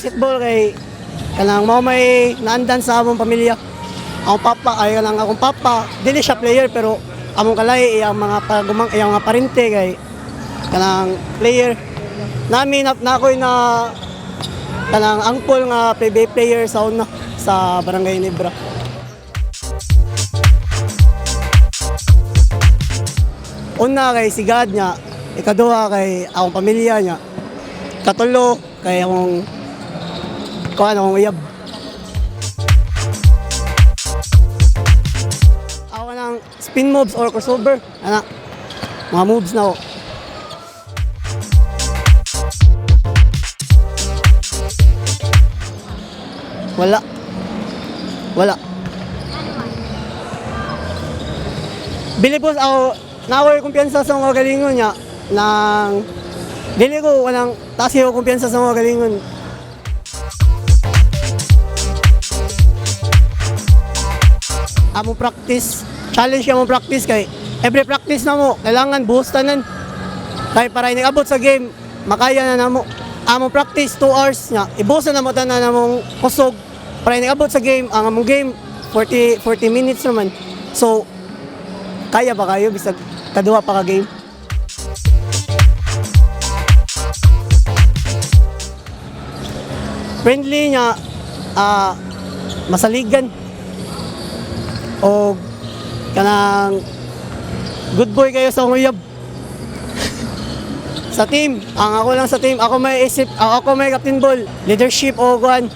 Basketball kay kanang mao may naandan sa among pamilya. Ang papa ay kanang akong papa, dili siya player, pero among kalay, iyang mga pagumang, iyang mga parente kay kanang player. Nami na, na ako'y na kanang angkol nga PBA player sa una sa Barangay Ginebra. Una kay si God niya, ikaduha kay akong pamilya niya, katulo kay akong kuan, akong uyab. Ako ng spin moves or crossover, ana. Mga moves na ako. Wala. Wala. Bili po ako, nakoy kumpiyansa sa mga galingon niya nang dili ko walang taas ko kumpiyansa sa mga galingon. Among practice, challenge among practice kay every practice na mo, kailangan buhos tanan. Kay para inabot sa game, makaya na namo. Among practice 2 hours nga, ibuhos na namo tanan among kusog para inabot sa game, ang among game 40 40 minutes naman. So kaya ba kayo bisag kaduha pa ka game? Friendly niya, masaligan o kanang good boy kayo sa uyab. Sa team, ang ako lang sa team, ako may isip, ako may captain ball, leadership o kuan,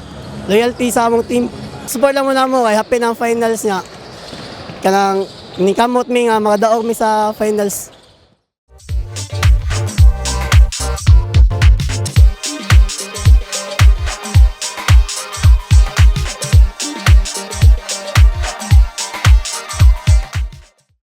loyalty sa among team. Support lang mo na mo kay happy ng finals niya. Kanang nikamot mi nga makadaog mi sa finals.